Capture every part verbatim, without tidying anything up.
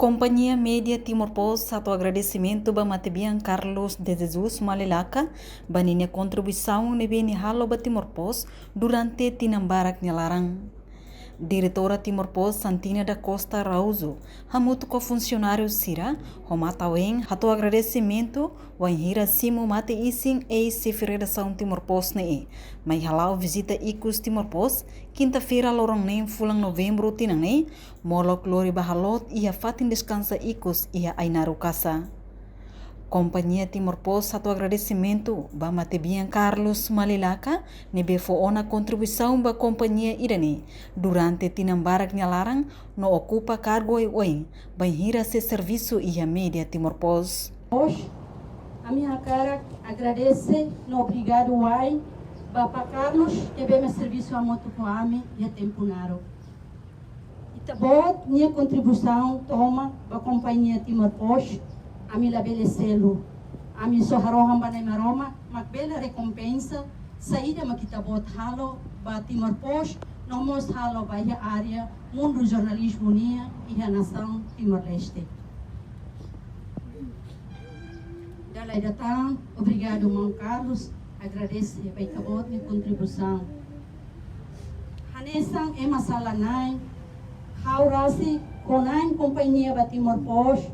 Kompañia Média Timor Post hato'o agradesimentu ba matebian Carlos de Jesus Malilaka ba ninia kontribuisaun ne'ebé nia halo ba Timor Post durante tinan barak nia laran. Diretora Timor Post, Santina da Costa Araújo, hamutuk ho funsionáriu sira ho matan-ween hato'o agradesimentu wainhira simu mate-isin eis-xefe redasaun Timor Post ne'e mai hala'o vizita ikus Timor Post, kinta-feira loron neen fulan Novembru tinan ne'e, molok lori ba haloot iha fatin deskansa ikus iha Ainaro Kasa. Kompañia Timor Post hato'o agradesimentu ba matebian Carlos Malilaka ne'ebé fó ona kontribuisaun ba kompañia ida-ne'e durante tinan barak nia laran no okupa kargu oioin bainhira sei servisu iha Média Timor Post. Hoje, ami hakarak agradese no obrigadu wa'in ba Apá Carlos ne'ebé mak servisu hamutuk ho ami iha tempu naruk. Ita-boot nia kontribuisaun tomak ba kompañia Timor Post, ami labele selu. Ami só harohan ba Na'i Maromak mak bele rekompensa saida mak ita-boot halo ba Timor Post, no mós halo ba iha área mundu jornalizmu nian iha nasaun Timor-Leste. Dala ida tan, obrigadu, maun Carlos, agradese ba ita-boot nia kontribuisaun. Hanesan ema sala-na'in, ha'u rasik ho na'in kompañia ba Timor Post,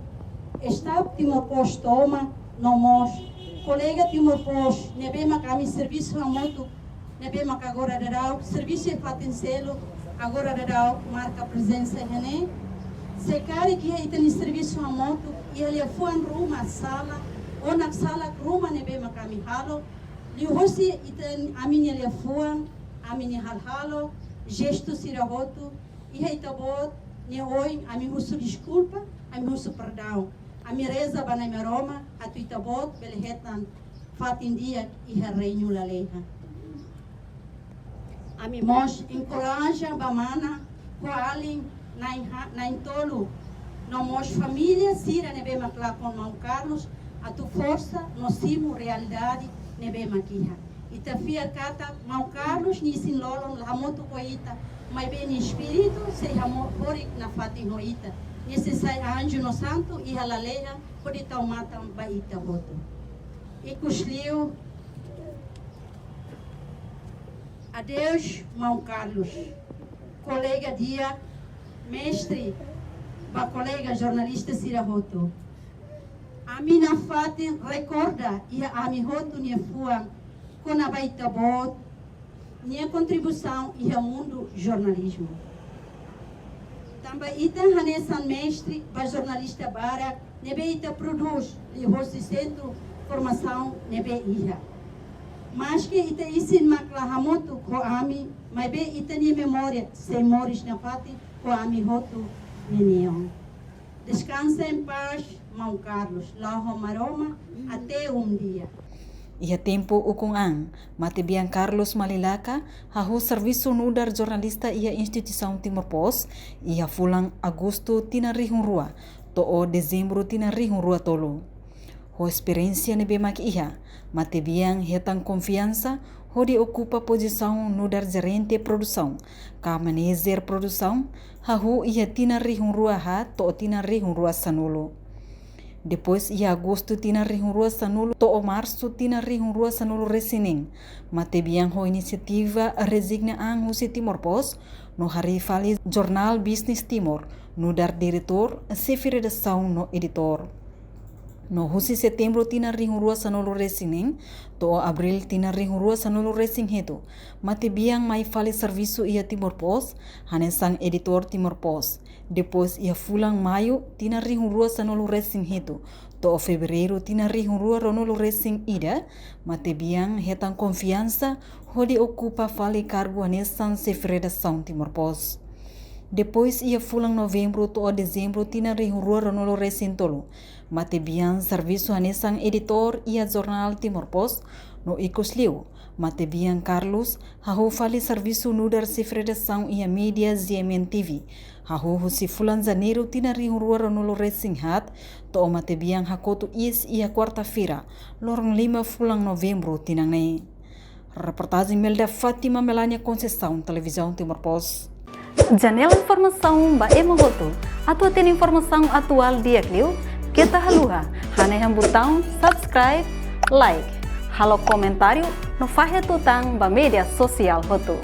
staf Timor Post tomak, no mós kolega Timor Post ne'ebé mak ami servisu hamutuk, ne'ebé mak agora daudaun servisu iha fatin seluk, agora daudaun marka prezensa iha ne'e. Se karik iha ita-nia servisu hamutuk iha liafuan ruma sala, ou naksalak ruma ne'ebé mak ami halo, liuhosi ita, ami-nia liafuan, ami-nia hahalok, jestu sira hotu, iha ita-boot nia oin ami husu deskulpa, ami husu perdaun. Ami reza ba Na'i Maromak atu ita-boot bele hetan fatin di'ak iha reinu lalehan. Ami mós enkoraja ba mana ho alin na'in ha-, na'in-tolu, no mós família sira ne'ebé mak lakon maun Carlos atu forsa no simu realidade ne'ebé mak iha. Ita fiar katak maun Carlos nia isin-lolon la hamutuk ho ita, maibé nia espíritu sei hamorik nafatin ho ita. Nia sei sai anju no santu iha lalehan hodi tau matan ba ita hotu. Ikusliu, adeus, maun Carlos. Kolega di'ak, mestre, ba kolega jornalista sira hotu. Ami nafatin rekorda iha ami hotu nia fuan kona-ba ita-boot nia kontribuisaun iha mundu jornalizmu. Tanba ita hanesan mestre ba jornalista barak ne'ebé ita prodús liuhosi sentru formasaun ne'ebé iha. Maske ita isin mak la hamutuk ho ami, maibé ita-nia memória sei moris nafatin ho ami hotu ninian. Descansa em paz, maun Carlos. La'o ho Maromak, até um dia. Iha tempu ukun an, matebian Carlos Malilaka hahú servisu nu'udar jornalista iha instituisaun Timor Post iha fulan Agostu tinan rihun rua to'o Dezembru tinan rihun rua tolu. Ho esperiénsia ne'ebé mak iha, matebian hetan konfiansa hodi okupa pozisaun nu'udar jerente produsaun ka manajer produsaun, hahú iha tinan rihun rua haat to'o tinan rihun rua sanulu. Depois iha Agostu tinan rihun rua sanulu to'o Marsu tinan rihun rua sanulu-resin-neen, matebian ho inisiativa rezigna an husi Timor Post no harii fali jornál Business Timor, nu'udar diretór, xefe redasaun no editór. No husi Setembru tinan rihun rua sanulu-resin-neen to'o Abríl tinan rihun rua sanulu-resin-hitu, matebian mai fali servisu iha Timor Post hanesan editór Timor Post. Depois iha fulan Maiu tinan rihun rua sanulu-resin-hitu to'o Fevereiru tinan rihun rua ruanulu-resin-ida, matebian hetan konfiansa hodi okupa fali kargu hanesan xefe redasaun Timor Post. Depois iha fulan Novembru to'o Dezembru tinan rihun rua ruanulu-resin-tolu, matebian servisu hanesan editór iha jornál Timor Post, no ikusliu, matebian Carlos hahú fali servisu nu'udar xefe redasaun iha média G M N T V, hahú husi fulan Janeiru tinan rihun rua ruanulu-resin-haat to'o matebian hakotu iis iha kuarta-feira, loron lima fulan Novembru tinan ne'e. Reportajen Melda Fátima, Melania Conceição, Televizaun Timor Post. Janela informasaun ba ema hotu. Atu hatene informasaun atuál di'ak liu, keta haluha hanehan butaun subscribe, like, halo komentáriu no fahe tutan ba média sosiál hotu.